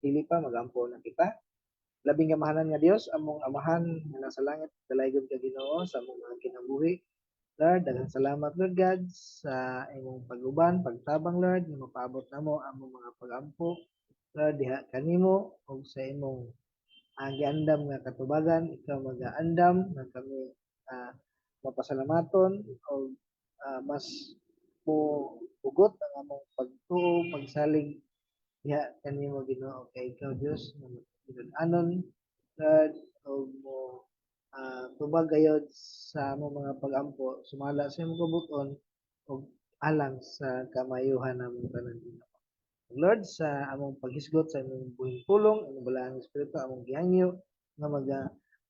Dili pa, magampo na kita. Labing gamahanan nga Dios, among Amahan nga nasa langit, dalaygon ka, Ginoo, sa among mga kinabuhi. Lord, daghang salamat, Lord God, sa imong pag-uban, pagtabang, Lord, nga mapaabot namo among mga pagampo. Lord, diha kanimo ug sa imong giandam nga katubagan, ikaw magaandam nga kami mapasalamaton og mas mo hugot ang among pagtuo, pagsalig diha kanimo, Ginoo, kay ikaw Dios nga tinud-anon, Lord, ug mo tubag gayod sa among mga pagampo sumala sa imong kabut-on ug alang sa kamayuhan namong tanan, Ginoo. Lord, sa among paghisgot sa imong buhing pulong, imong Balaang Espiritu among gihangyo nga maga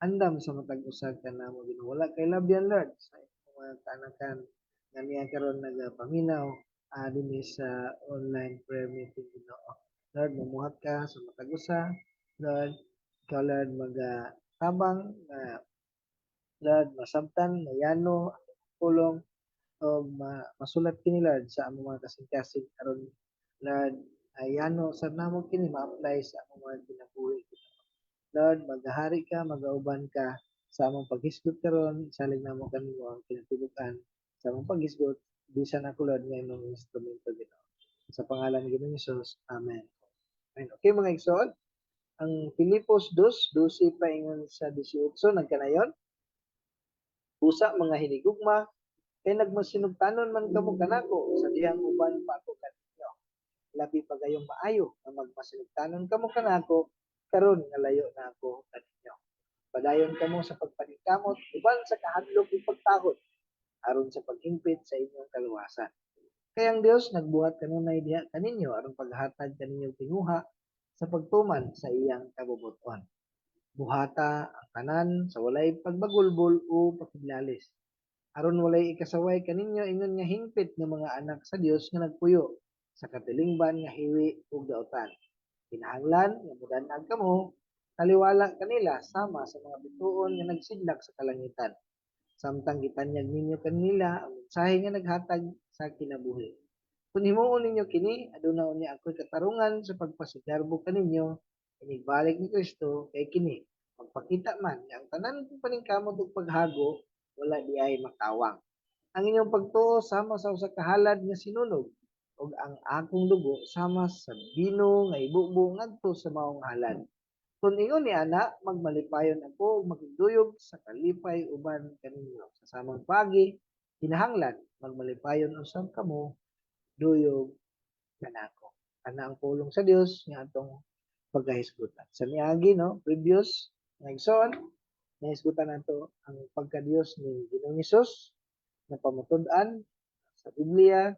andam sa matag usa kanamo, Ginoo. Wala kay labyan, Lord, sa imong mga kaanakan nga niya karon nagapaminaw dinhi sa online prayer meeting, Ginoo. Lord, mamuhat ka sa matag usa. Lord, ikaw, Lord, magatabang nga, Lord, masabtan, mayano ang pulong o masulat kini, Lord, sa among mga kasing-kasing aron, Lord, ayano sa namo kini ma-apply sa among mga kinabuhi. Lord, maghahari ka, magauban ka sa among paghisgot karon. Salig namo kanimo ang kinatibuk-an sa among paghisgot. Bisan ako, Lord, nga imong instrumento, Ginoo. Sa pangalan ni Ginoong Hesus. Amen. Amen. Okay, mga igsoon, ang Filipos 2:12 paingon sa 18 nagkanayon. "Busa, mga hinigugma, kay nagmasinugtanon man kamo kanako sa dihang uban pa ako kaninyo, labi pa gayong maayo nga magmasinugtanon kamo kanako karon nga layo na ako kaninyo. Padayon kamo sa pagpaningkamot uban sa kahadlok ug pagtahod aron sa paghingpit sa inyong kaluwasan. Kay ang Dios nagbuhat kanunay diha kaninyo aron paghatag kaninyo tinguha sa pagtuman sa iyang kabubut-on. Buhata ang tanan sa walay pagbagulbol o pakiglalis, aron walay ikasaway kaninyo ingon nga hingpit nga mga anak sa Dios nga nagpuyo sa katilingban nga hiwi ug daotan. Kinahanglan nga mudan-ag kamo taliwala kanila sama sa mga bituon nga nagsidlak sa kalangitan, samtang gitanyag ninyo kanila ang mensahe nga naghatag sa kinabuhi. Kung himuon ninyo kini, aduna unya ako'y katarungan sa pagpasigarbo kaninyo inigbalik ni Kristo, kay kini magpakita man nga ang tanan kong paningkamot ug paghago wala diay makawang. Ang inyong pagtuo sama sa usa ka halad nga sinunog ug ang akong dugo sama sa bino nga ibubo ngadto sa maong halad. Kung ingon ni ana, magmalipayon ako ug makigduyog sa kalipay uban kaninyo. Sa samang pagi, kinahanglan magmalipayon usab kamo duyog kanako." Ana ang pulong sa Dios nga atong pagkahisgutan. Sa miagi, no, previous nga igsoon, nahisgutan nato ang pagka-Dios ni Ginoong Hesus na pamutud-an sa Biblia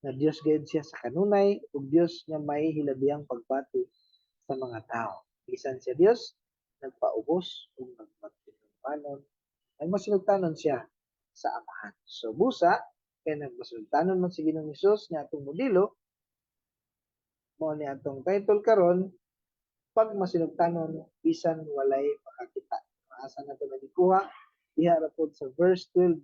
na Dios gayud siya sa kanunay ug Dios nga may hilabihang pagbati sa mga tao. Bisan siya Dios, nagpaubos ug nagmatinumanon, nagmasinugtanon siya sa Amahan. So busa, kay nagmasinugtanon man si Ginoong Hesus nga atong modelo, mao ni atong title karon, "Pag masinugtanon bisan walay makakita." Asa na to nagikuha? Diha ra pod sa verse 12.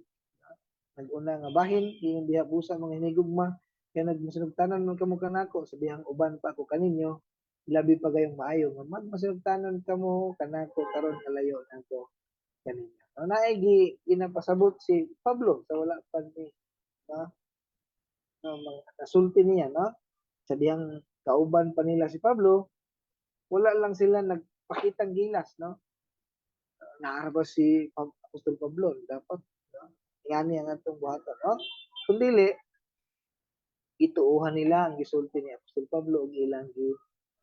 Nag-una nga bahin, ingon diha, "Busa, mga hinigugma, kay nagmasinugtanon man kamo kanako sa dihang uban pa ako kaninyo, labi pa gayong maayo nga magmasinugtanon kamo kanako karon nga layo nako kaninyo." No, naay gi ginapasabot si Pablo sa wala pa ni, no, no, mga nasulti niya, no, sa dihang kauban pa nila si Pablo, wala lang sila nagpakitang gilas, no? Naa ba si Apostol Pablo, dapat, no, ingani ang atong buhaton, no? Kung dili, gituohan nila ang gisulti ni Apostol Pablo ug ilang gi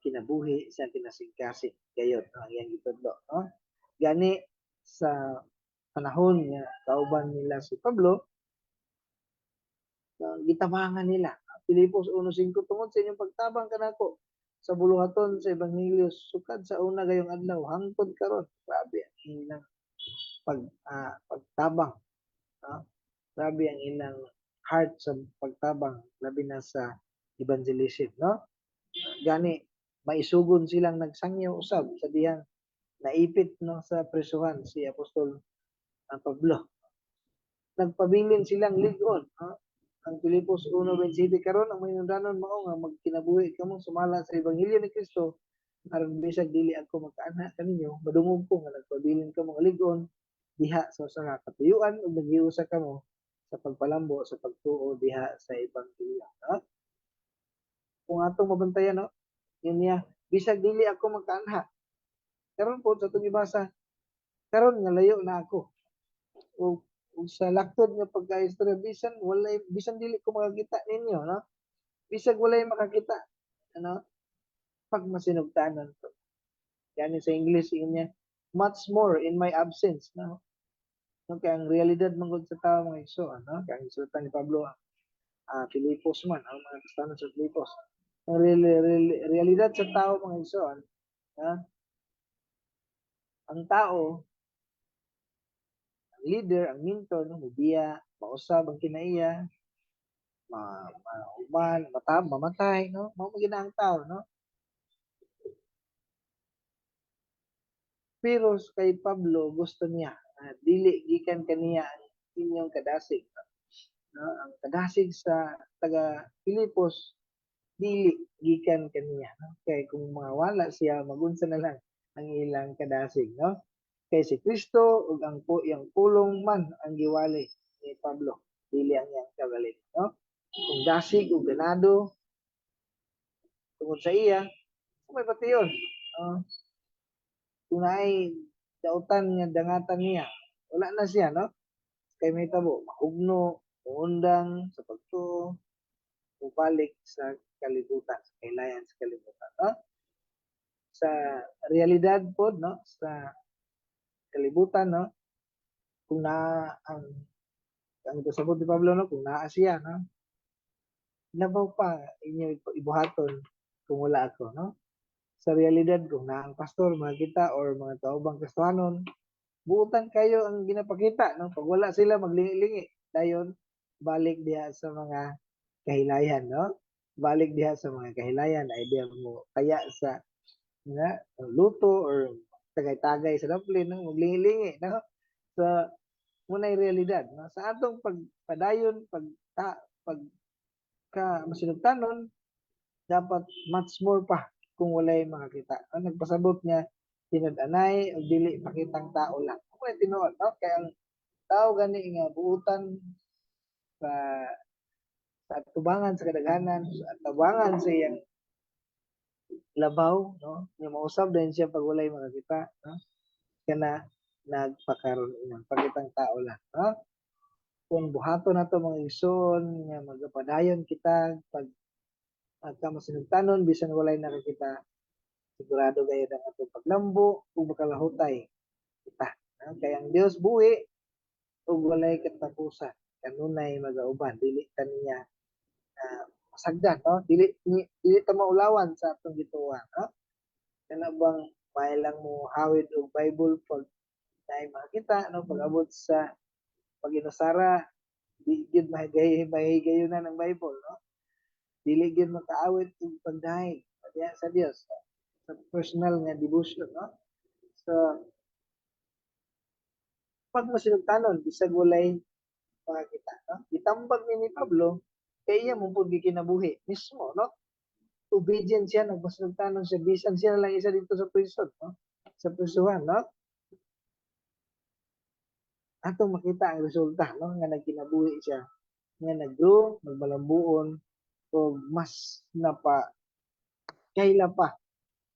kinabuhi sa kinasingkasing gayon, no, ang iyang gitudlo, no? Gani sa panahon nga kauban nila si Pablo, gitabangan nila. Filipos 1:5, "Tungod sa inyong pagtabang kanako sa buluhaton sa ebanghelyo sukad sa una gayong adlaw hangtod karon." Grabe ang ilang pagtabang, no? Grabe ang ilang heart sa pagtabang, labi na sa evangelism, no? Gani maisugon silang nagsangyaw usab sa dihang naipit, no, sa presuhan si Apostol Pablo. Nagpabilin silang lig-on, no? Ang Filipos 1:27, "Karon ang mahinungdanon mao nga magkinabuhi kamo sumala sa ebanghelyo ni Kristo." Aron bisag dili ako makaanha kaninyo, madungog ko nga nagpabilin kamo nga lig-on diha sa usa ka katuyuan ug naghiusa kamo sa pagpalambo sa pagtuo diha sa ebanghelyo, no? Kung atong mabantayan, no, yun niya, bisag dili ako makaanha. Karon po sa atong gibasa, karon nga layo na ako. Ug sa laktod nga pagkaistorya, bisan walay, bisan dili ko makakita ninyo, no? Bisag walay makakita, ano? Pag masinugtanon ko. Yani sa English yun niya, "Much more in my absence," no? No, kaya ang realidad man gud sa tao, mga igsoon, no? Kaya ang isutan ni Pablo Filipos man, ang mga Kristiyano sa Filipos. Ang realidad sa tao, mga igsoon, ha? Ang tao, ang leader, ang mentor, no, mubiya, mausab ang kinaiya, ma mauban, mata, mamatay, no? Mao man ang tao, no? Pero kay Pablo, gusto niya dili gikan kaniya ang inyong kadasig, no? Ang kadasig sa taga Filipos dili gikan kaniya, no? Kay kung mawala siya, magunsa na lang ang ilang kadasig, no? Kay si Kristo ug ang po iyang pulong man ang giwali ni Pablo, dili ang iyang kagaling, no? Kung dasig ug ganado tungod sa iya, may pati yun, no? Kung naay dautan nga dangatan niya, wala na siya, no? Kay may tabo, mahugno, muundang sa pagtuo, mubalik sa kalibutan, sa kailayan sa kalibutan, no? Sa realidad po, no? Sa kalibutan, no? Kung na ang pasabot ni Pablo, no? Kung naa siya, no? Labaw pa inyo ibuhaton kung wala ako, no? Sa realidad, kung naa ang pastor, mga kita or mga taobang Kristohanon, buutan kayo ang ginapakita, no? Pag wala sila, maglingi-lingi. Dayon, balik diha sa mga kahilayan, no? Balik diha sa mga kahilayan, idea mo, kaya sa nga, luto or tagay-tagay sa daplin, no? Maglingi-lingi, no? So, muna'y realidad, no? Sa atong pagpadayon, pag ka masinugtanon, dapat much more pa kung walay makakita. Ang nagpasabot niya, tinud-anay o dili pakitang tao lang. Kung may tinuod, no? Kaya ang tao gani nga buutan sa tubangan sa kadaghanan, sa tabangan sa iyang labaw, no? Nga mausab din siya pag walay makakita, no? Kana nagpakaroon inang pakitang tao lang, no? Kung buhaton nato, mga igsoon, nga magapadayon kita pag pagka masinugtanon bisan walay nakakita, sigurado gayud ang atong paglambo ug makalahutay kita, no? Kay ang Dios buhi ug walay katapusan, kanunay magauban, dili ta niya masagdan, no? Dili ta maulawan sa atong gituohan, no? Kana bang may lang mo hawid og Bible pag naay makita, no? Pag abot sa pag-inusara, di gyud mahigayunan ang Bible, no? Dili gyud makaawit og pagdahig diha sa Dios sa personal nga devotion, no? So pag masinugtanon bisag walay makakita, no? Gitambag ni Pablo kay iya mo pud gikinabuhi mismo, no? Obedient siya, nagmasinugtanon siya bisan siya lang isa dito sa prison, no? Sa prisuhan, no? Atong makita ang resulta, no, nga nagkinabuhi siya nga nag-grow, nagmalambuon o mas napa kaila pa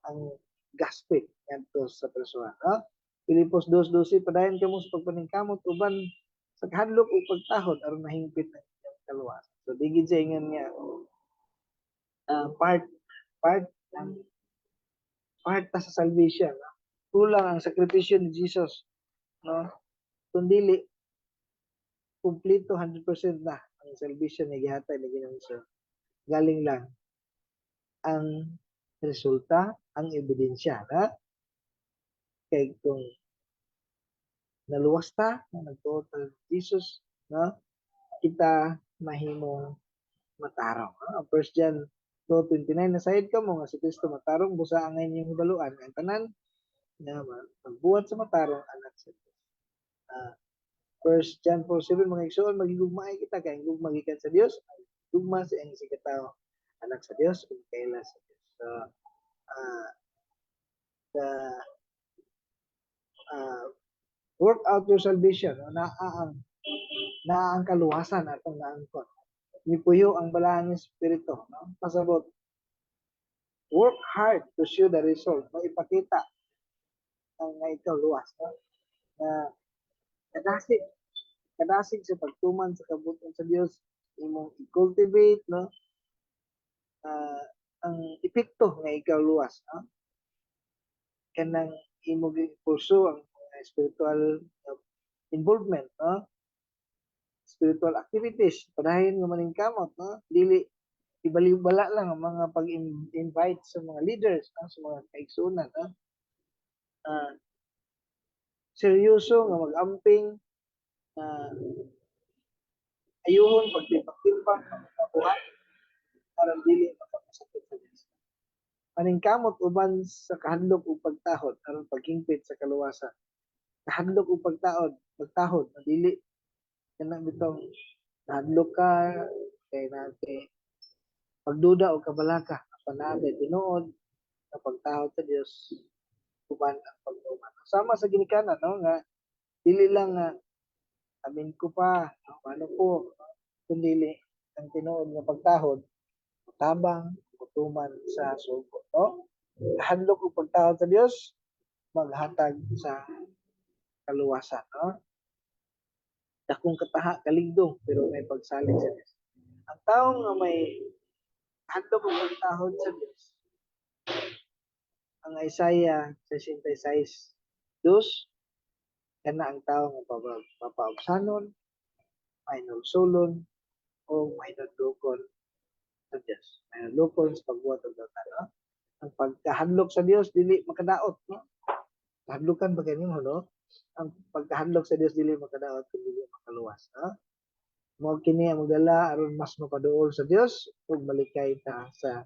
ang gospel ngadto sa prisuhan, no? Filipos 2:12, "Padayon kamo sa pagpaningkamot uban sa kahadlok ug pagtahod aron mahingpit ang inyong kaluwasan." So di gid siya ingon nga part part ng part ta sa salvation, no? Kulang ang sakripisyo ni Jesus, no? Kung dili kumpleto 100% na ang salvation ni gihatag ni Ginoong Hesus. Galing lang ang resulta, ang ebidensya na kay kung naluwas ta, na nagtuo ta Jesus, no? Kita mahimong matarong. No? Ang 1 John 2:29, "Nasayod kamo nga si Kristo matarong, busa ang inyong hibaluan ang tanan nga magbuhat sa matarong anak sa Dios." 1 John 4:7, "Mga igsoon, magigugmaay kita kay ang gugma gikan sa Dios, ang gugma sa iyang isigkatawo anak sa Dios ug kaila sa Dios." So, The work out your salvation, no? Naa ang kaluwasan atong naangkon. Mipuyo ang Balaang Espiritu, no? Pasabot, work hard to show the result, maipakita ang nga ikaw luwas, no? Na kadasig kadasig sa pagtuman sa kabubut-on sa Dios, imong i-cultivate, no, ang epekto nga ikaw luwas, no? Kanang imo gi-pursue ang mga spiritual involvement, no, spiritual activities, padayon nga maningkamot, no, dili ibaliwala lang ang mga pag-invite sa mga leaders, no, sa mga kaigsuonan, no, seryoso nga mag-amping, ayuhon pagtimbang-timbang ang mga buhat aron dili makapasakit sa Dios. Paningkamot uban sa kahadlok ug pagtahod aron paghingpit sa kaluwasan. Kahadlok ug pagtahod, no, dili kana bitong nahadlok ka kay na kay pagduda o kabalaka, apan naa tinuod na pagtahod sa Dios uban ang pagtuman. Sama sa ginikanan, no, nga dili lang nga amin ko pa, no, ano ko, kundi ang tinuod nga pagtahod tabang tuman sa sugo, no? Kahadlok ug pagtahod sa Dios maghatag sa kaluwasan, no? Dakong kataha kaligdong pero may pagsalig sa Dios. Ang tawo nga may kahadlok ug pagtahod sa Dios, ang Isaiah 66:2, kana ang tawo nga mapaubsanon, mahinulsulon o mahinadlokon sa Dios. Mahinadlokon sa pagbuhat og dautan, no? Ang pagkahadlok sa Dios dili makadaot, no? Kahadlokan ba kanimo, no? Ang pagkahadlok sa Dios dili makadaot kun dili makaluwas, no? Mao kini ang magdala aron mas mapaduol sa Dios ug malikay ta sa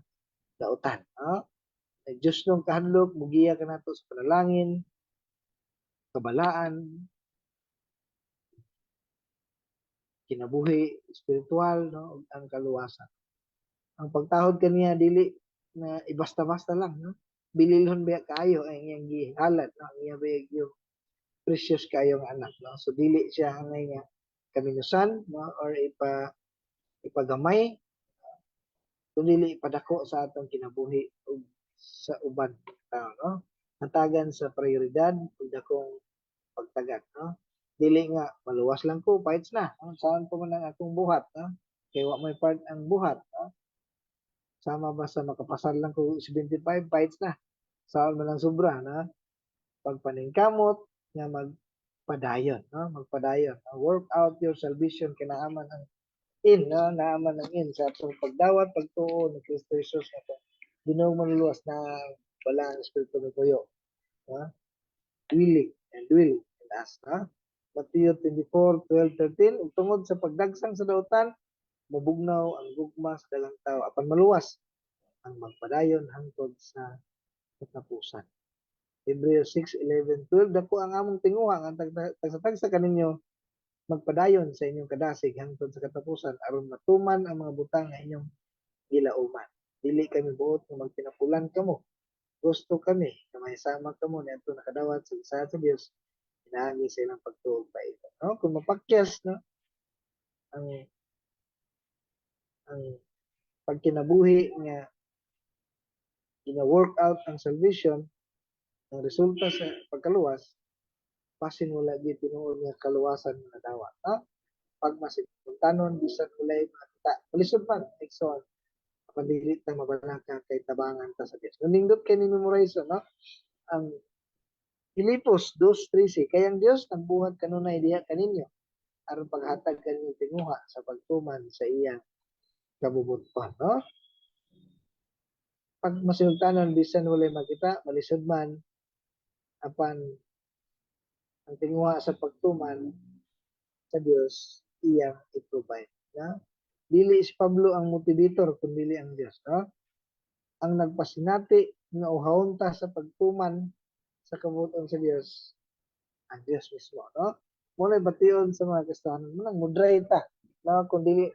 dautan, no? Ang Diyos nung kahadlok mugiya kanato sa panalangin, kabalaan, kinabuhi espiritual, no, ug ang kaluwasan. Ang pagtahod kaniya dili na ibasta-basta lang, no? Bililhon biya kaayo ang iyang gihalad, no? Ang iya biya yung precious kaayo nga anak, no? So dili siya angay nga kaminusan, no, or ipagamay, kundi ipadako sa atong kinabuhi ug sa uban tao, no? Hatagan sa prioridad ug dakong pagtagad, no? Dili nga maluwas lang ko, fights na, no? Saan pa man ang akong buhat, no? Kay wa may part ang buhat, no? Sama ba sa makapasar lang ko 75, fights na. Saan man ang sobra, no? Pagpaningkamot nga magpadayon, no? Magpadayon, no? Work out your salvation, kinaaman ang in, no? Naaman ang in sa atong pagdawat, pagtuo ni Kristo Jesus nga atong Ginoong Manluluwas na Balaang Espiritu mipuyo, no? Dwelling and dwell in us, no? Mateo 24:12, 13, ug tungod sa pagdagsang sa dautan, mabugnaw ang gugma sa daghang tao, apan maluwas ang magpadayon hangtod sa katapusan. Hebreo 6:11, 12, dako ang among tinguha nga tagsa-tagsa kaninyo magpadayon sa inyong kadasig hangtod sa katapusan aron matuman ang mga butang nga inyong gilauman. Dili kami buot nga magtinapulan kamo. Gusto kami nga mahisama kamo niadto nakadawat sa gisaad sa Dios pinaagi sa ilang pagtuo ug paigo. No? Kung mapakyas, no, ang pagkinabuhi nga gina-work out ang salvation, ang resulta sa pagkaluwas, basin wala gyud tinuod nga kaluwasan nga nadawat, no? Pag masinultanon bisan walay makita, malisod man, igsoon, apan dili ta mabalaka kay tabangan ta sa Dios. Nindot kay ni memorize, no? Ang Filipos 2:13, kay ang Dios nagbuhat kanunay diha kaninyo aron paghatag kaninyo tinguha sa pagtuman sa iyang kabubut-on, no? Pag masinultanon bisan walay makita, malisod man, apan ang tinguha sa pagtuman sa Dios iyang i-provide, no? Dili si Pablo ang motivator kun dili ang Dios, no? Ang nagpasinati nga uhawon ta sa pagtuman sa kabubut-on sa Dios, ang Dios mismo, no? Mao na'y bation sa mga Kristohanon mo nang mudray ta, no, kung dili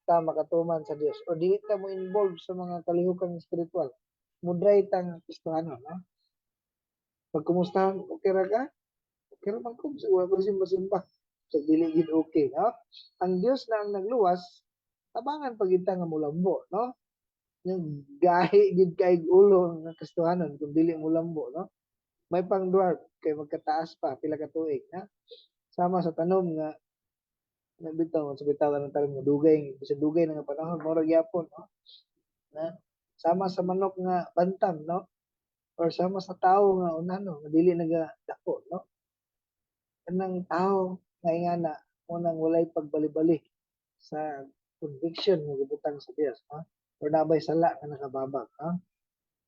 ta makatuman sa Dios o dili ta mo involve sa mga kalihokang espiritual, mudray ta nga Kristohanon, no? Pag kumustahan, okay ra ka? Okay ra man ko, wala ko simba-simba. So dili gid okay, no? Ang Dios na ang nagluwas, tabangan pa kita nga mulambo, no? Yung gahi gid kay ulo nga Kristohanon kung dili mulambo, no? May pang dwarf kay magkataas pa pila ka tuig, na? Sama sa tanom nga nabitaw sa bitaw ng tanom nga dugay, bisan dugay na nga panahon, mura gyapon, no? Na sama sa manok nga bantam, no? Or sama sa tawo nga unano, nga dili naga dako, no? Kanang tawo nga ingana mo nang walay pagbali-bali sa conviction nga gibutang sa Dios, no? Or nabay sala nga nakababag, no?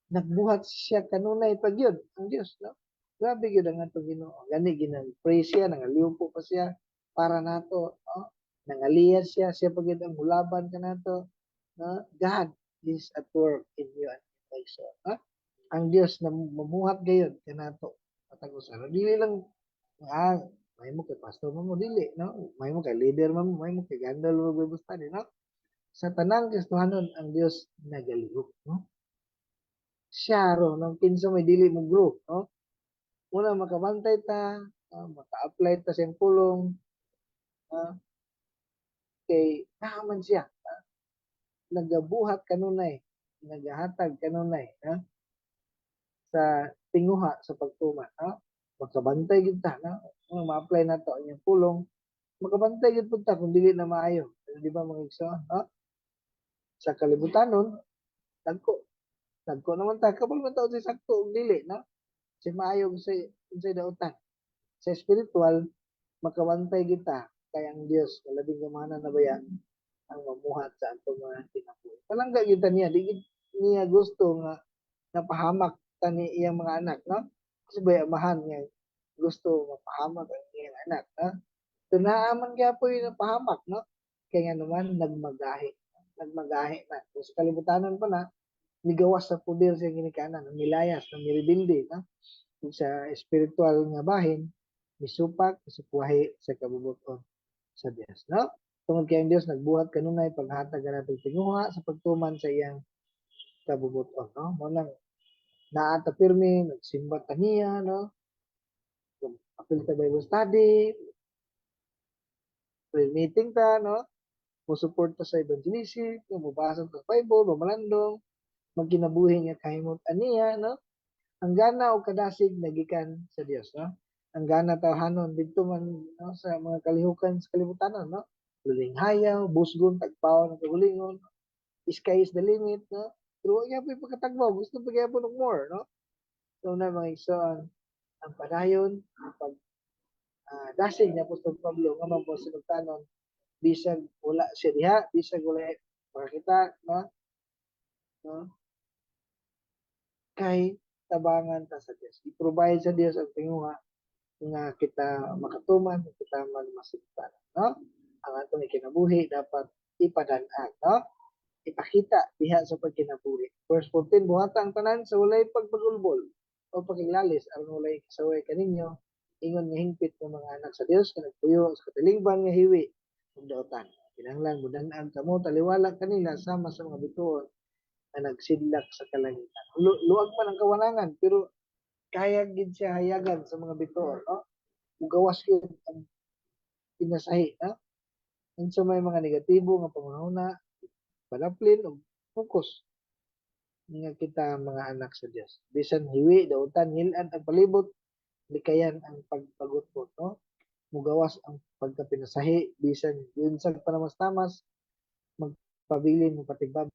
Nagbuhat siya kanunay pa gyud ang Dios, no? Grabe gyud ang atong Ginoo. Gani ginang praise siya, nangaliw pa siya para nato, no? Nangaliyad siya, siya pa gyud ang mulaban kanato, no? God is at work in you and in my soul, no? Ang Dios na mamuhat gayud kanato matag usa. Dili lang mahimo kay pastor man mo, dili, no? Mahimo kay leader man mo, mahimo kay gandol mo Bible study, no? Sa tanang Kristohanon ang Dios nagalihok, no? Siya ro nang kinsa may dili mo grow, no? Una makabantay ta, maka-apply ta sa iyang pulong, kay naa siya, nagabuhat kanunay, nagahatag kanunay, no? Sa tinguha sa pagtuman, no? Makabantay gid ta, no? Kung ma-apply nato ang iyang pulong, makabantay gid pud ta kung dili na maayo. Di ba, mga igsoon, no? Sa kalibutanon, dagko. Dagko naman ta, kabalo man ta sa sakto ug dili, no? Sa maayo ug sa unsay dautan. Sa spiritual, makabantay kita kay ang Dios nga labing gamhanan na baya ang mamuhat sa atong mga kinabuhi. Palangga gyud ta niya, di gid niya gusto nga napahamak ta ni iyang mga anak, no? Kasi bay amahan nga gusto mapahamak ang iyang anak, no? So naa man gyapoy napahamak, no? Kay nga naman nagmagahi, nagmagahi na. Kung sa kalibutanon pa na, migawas sa poder sa ginikanan, milayas, na mirebelde, no? Kung sa spiritual nga bahin, misupak, misupwahi sa kabubuton sa Dios, no? Tungod kay ang Dios nagbuhat kanunay paghatag kanatong tinguha sa pagtuman sa iyang kabubuton, no? Mo nang naa ta pirmi nagsimba ta niya, no? Apil ta Bible study, prayer meeting ta, no? Mo-support ta sa evangelism, mobasa ta sa Bible, mamalandong, magkinabuhi nga kahimot aniya, no? Ang gana o kadasig nagikan sa Dios, no? Ang gana tawhanon didto man, no, sa mga kalihukan sa kalibutanon, no? Lulinghayaw, busgon, tagpaon ang kaugalingon, sky is the limit, no? Pero wa gyapon pagkatagbaw, gusto pa gyapon og more, no? So na, mga igsoon, ang padayon, ang pag dasig ni Apostol Pablo nga mga sinugtanon, bisag wala siya diha, bisag wala makakita, no? No? Kay tabangan ta sa Dios. I-provide sa Dios ang tinguha nga kita makatuman, kita man masigtan, no? Ang atong ikinabuhi dapat ipadan-an, no? Ipakita diha sa pagkinabuhi. Verse 14, buhata ang tanan sa walay pagpagulbol o pakiglalis aron walay kasaway kaninyo ingon nga hingpit nga mga anak sa Dios nga nagpuyo sa katilingban nga hiwi ug dautan. Kinahanglan mudan-ag kamo taliwala kanila sama sa mga bituon na nagsidlak sa kalangitan. Luag man ang kawanangan pero kaya gid siya hayagan sa mga bituon, no? Mugawas gyud ang pinasahi, no? Unsa may mga negatibo nga panghuna, padaplin og focus nga kita mga anak sa Dios. Bisan hiwi, dautan, ngil-ad ang palibot, likayan ang pagpagutot, no? Mugawas ang pagkapinasahi, bisan giunsag panamas-tamas, magpabilin mo patigbab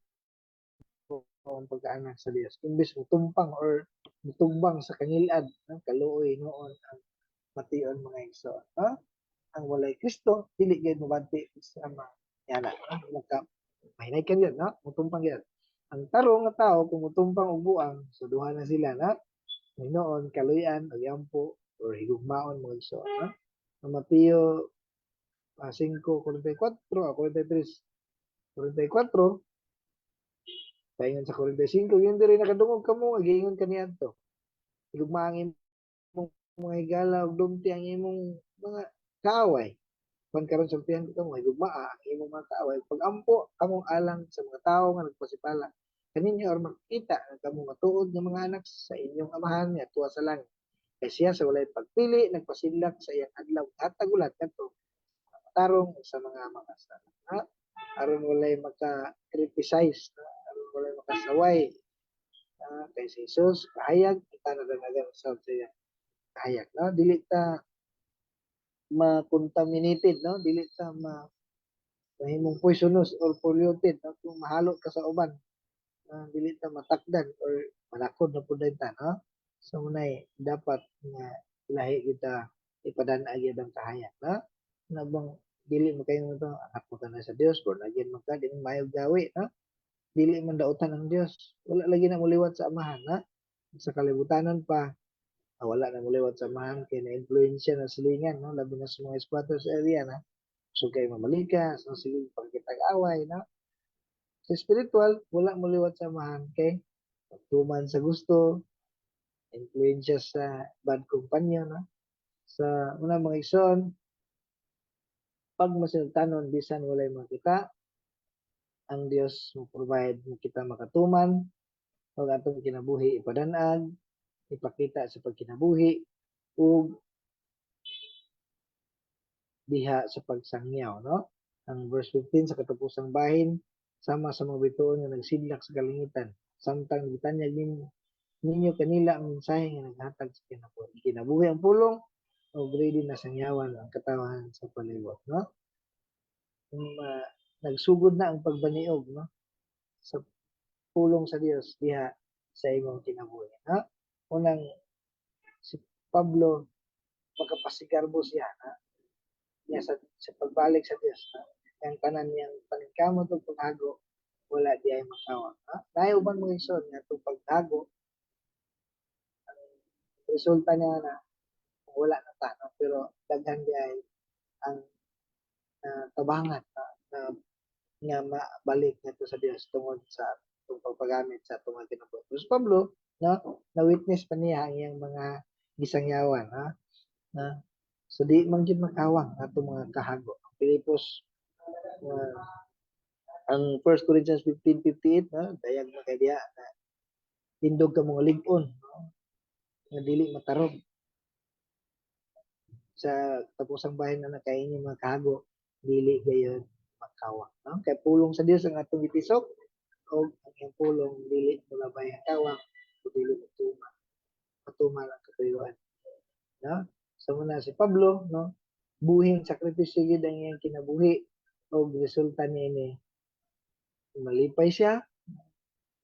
ang pagkaanak sa Dios. Imbes mo tumpang or mutugbang sa kangilad, no? Kaluoy noon ang mation, mga igsoon, no? Ang walay Kristo, dili gyud mobanti sa mga yana, no? Magka mahinay kan yun, no? Mutumpang yun. Ang tarong nga tao kung mutumpang og buang, so duha na sila, na. Noon kaluyan o yampo or higugmaon, mga igsoon, no? Ang Mateo 5:44 o 43 44 paingon sa 45, yun diri nakadungog kamo nga giingon kaniadto: higugmaa ang imong mga higala ug dumti ang imong mga kaaway. Pan karon sultihan ko kamo, higugmaa ang imong mga kaaway, pagampo kamong alang sa mga tawo nga nagpasipala kaninyo aron makita nga kamo matuod nga mga anak sa inyong Amahan nga tuwa sa langit. Kay siya sa walay pagpili nagpasidlak sa iyang adlaw, hatag ulan kadto matarong sa mga makasala. Ha? Aron walay maka-criticize, no? Aron walay makasaway. Kay si Jesus kahayag, kita na danagan sa iyang kahayag, no? Dili ta ma-contaminated, no? Dili ta ma mahimong poisonous or polluted, no? Kung mahalo ka sa uban, dili ta matakdan or malakod na pud ta, no? So munay dapat nga lahi kita ipadan-ag gyud ang kahayag, no? Na bang dili mo kayo to anak mo ka na sa Dios, born again man ka, di mo maayog gawi, no? Dili man dautan ang Dios, wala lagi na muliwat sa Amahan, no? Sa kalibutanon pa, wala na muliwat sa Amahan kay na-influensya na silingan, no? Labi na sa mga squatters area na so kay mamalikas, no? Sige pagkitag-away, no? Sa spiritual, wala muliwat sa Amahan kay pagtuman sa gusto, influensya sa bad companion, no? Sa una, mga igsoon, pag masinugtanon bisan walay makita, ang Dios mo provide mo kita makatuman ug atong kinabuhi ipadan-ag, ipakita sa pagkinabuhi ug diha sa pagsangyaw, no? Ang verse 15 sa katapusang bahin, sama sa mga bituon nga nagsidlak sa kalangitan samtang gitanyag ninyo kanila ang mensahe nga naghatag sa kinabuhi. Kinabuhi ang pulong ug ready na sangyawan ang katawhan sa palibot, no? Kung nagsugod na ang pagbaniog, no, sa pulong sa Dios diha sa imong kinabuhi, no? Unang si Pablo makapasigarbo siya, no, niya sa pagbalik sa Dios, no? Ang tanan niyang paningkamot ug paghago wala di ay makawang, no? Naay uban, mga igsoon, nga atong paghago, ang resulta niya na wala na ta, no? Pero daghan di ay ang tabangan na nga mabalik ngadto sa Dios tungod sa atong pagpagamit sa atong mga kinabuhi. Pero si Pablo, no, na witness pa niya ang iyang mga gisangyawan, ha? Na so di man gyud makawang atong mga kahago. Ang Pilipos, ang 1 Corinthians 15:58, no, dayag man kay diha na tindog ka mga lig-on, no, nga dili matarog. Sa tapusang bahin na kay inyong mga kahago dili gayon makawang, no? Kay pulong sa Dios ang atong gitisok ug ang iyang pulong dili molabay ang kawang o dili matuman, matuman ang katuyuan, no? So muna si Pablo, no, buhing sakripisyo gyud ang iyang kinabuhi ug resulta niini malipay siya,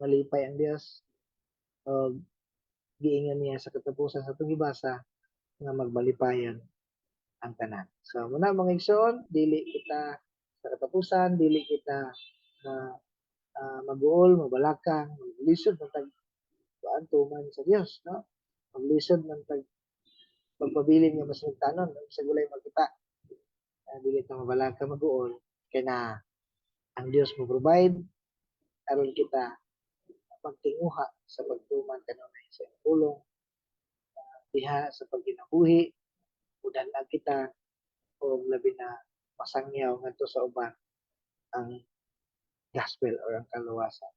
malipay ang Dios ug giingon niya sa katapusan sa atong gibasa nga magmalipayon ang tanan. So muna, mga igsoon, dili kita sa katapusan, dili kita na maguol, mabalakang, maglisod man tag kuan tuman sa Dios, no? Maglisod man tag pagpabilin nga masinugtanon, no? Sa gulay magkita. Dili ta mabalaka, maguol kay na ang Dios mo provide aron kita magtinguha sa pagtuman kanunay sa iyang pulong diha sa pagkinabuhi, mudan-ag kita og labi na masangyaw ngadto sa uban ang gospel or ang kaluwasan.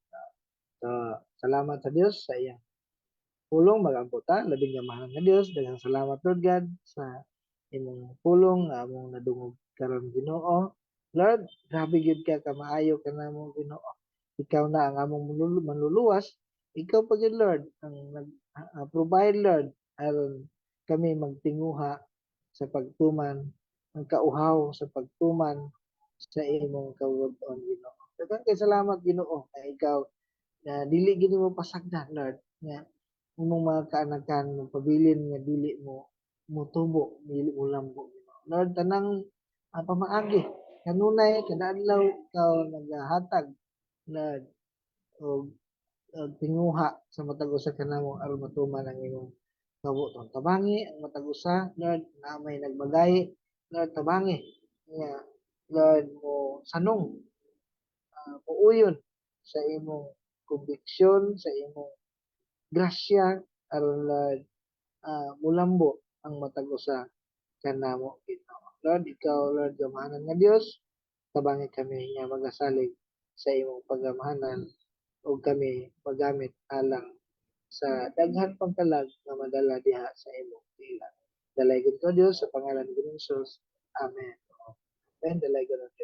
So, salamat sa Dios sa iyang pulong. Mag-ampo ta. Labing gamhanan nga Dios, daghang salamat, Lord God, sa imong pulong nga among nadungog karon, Ginoo. Lord, grabe gyud ka kamaayo kanamo, Ginoo. Ikaw na ang among manluluwas. Ikaw pa gyud, Lord, ang nag provide, Lord, aron kami magtinguha sa pagtuman, ang kauhaw sa pagtuman sa imong kabubut-on, Ginoo. Daghang kay salamat, Ginoo, nga ikaw na dili gid mo pasagdan, Lord, nga imong mga kaanakan mo pabilin nga dili mo motubo, dili mo lambo, Ginoo. Lord, tanang pamaagi kanunay kada adlaw ikaw nagahatag, Lord, og tinguha sa matag usa kanamo aron matuman ang imong kabubut-on. Tabangi ang matag usa, Lord, na may nagbagay, Lord, tabangi nga, Lord, mo sanong, muuyon sa imong konbiksyon, sa imong grasya aron, Lord, mulambo ang matag usa kanamo, Ginoo. Lord, ikaw, Lord, gamhanan nga Dios, tabangi kami nga magasalig sa imong paggamhanan ug kami magamit alang Sa daghan pang kalag nga madala diha sa imong tiil. Dalaygon ka, Dios, sa pangalan ni Ginoong Hesus. Amen. Amen. Dalaygon ang Dios.